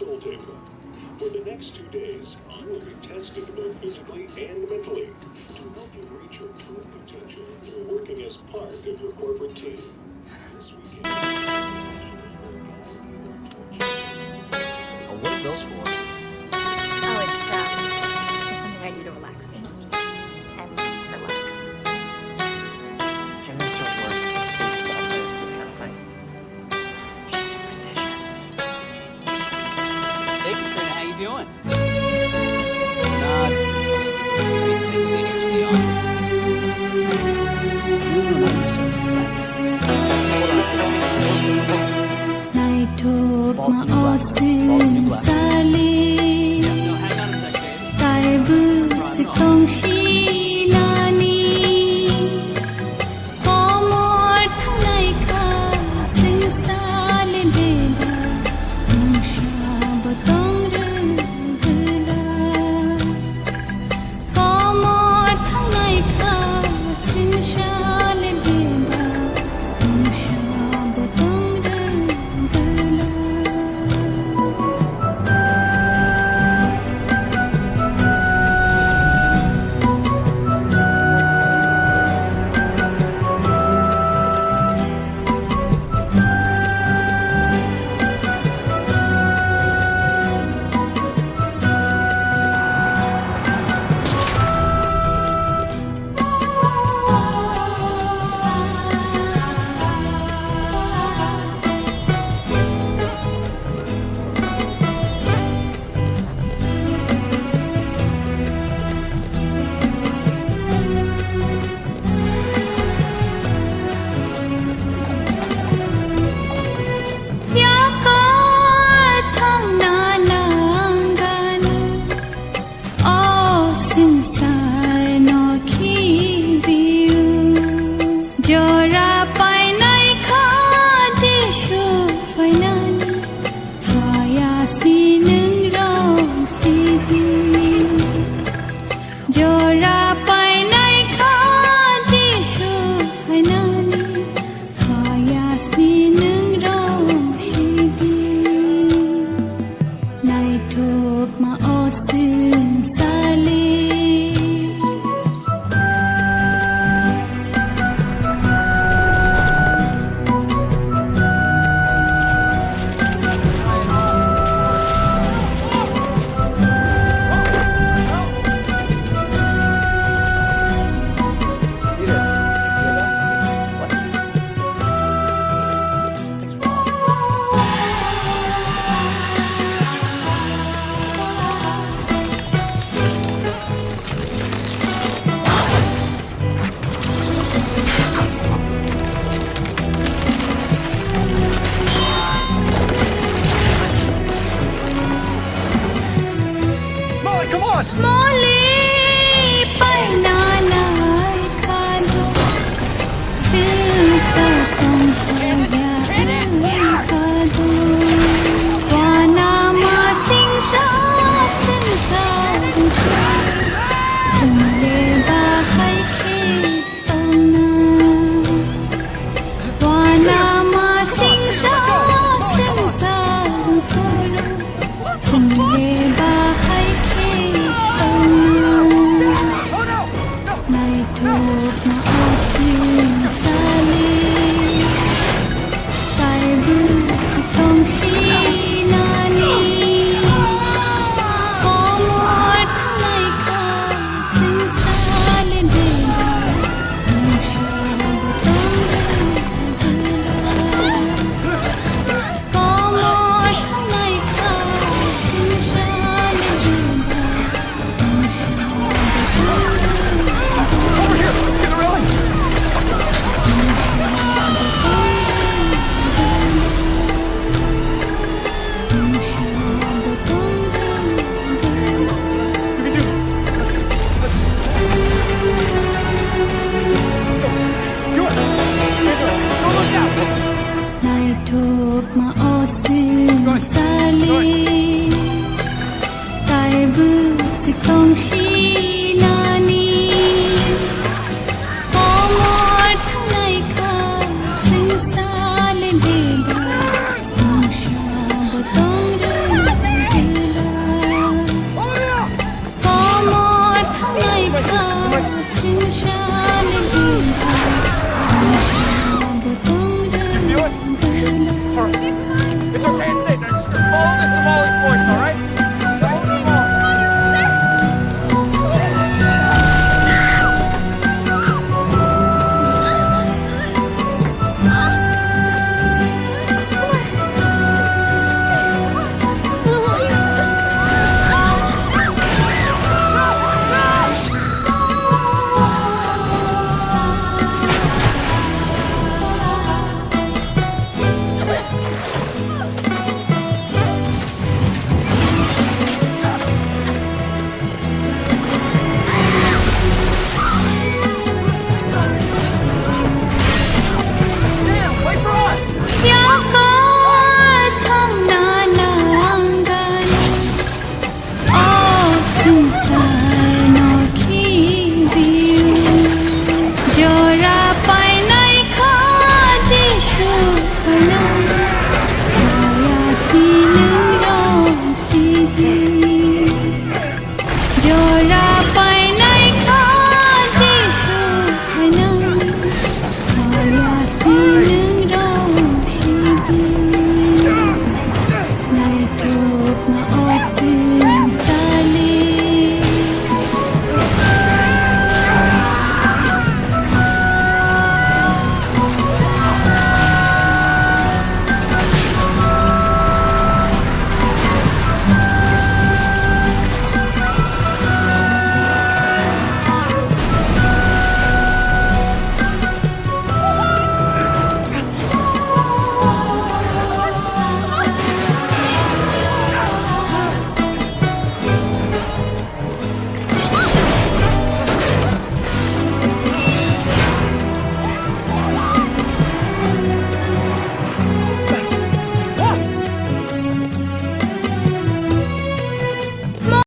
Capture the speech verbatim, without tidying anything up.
Consulting. For the next two days, you will be tested both physically and mentally to help you reach your true potential through working as part of your corporate team. This weekend, Oh, what are those for? Oh, it's, um, it's something I do to relax me and for luck. Gymnasts don't wear baseball players, this kind of thing. She's superstitious. Hey, Katrina, how you doing? Not. Are you clean, clean, clean, clean? Naithokma o swng sali, taibo se tongsinani. Komor thangnai kha swng sali beba, mungsa bo tong rwgwla. Komor thangnai kha swng sali beba, mungsa bo tong rwgwla. Yakar thangna nangani, o swngchar no khibiu. Jora painai kha Jisu phainani, hayasni nwng rong sidi. Jora painai kha Jisu phainani, hayasni nwng rong sidi. Naithokma o swng sali. Molly, come on! Molly, paina nai khadu, singsa tong hoya khadu. Wana ma singsa, singsa, singsa, singsa, bahai khe. Wanama singsa singsa phuru singye bahai khe tongna. Oh no! Kings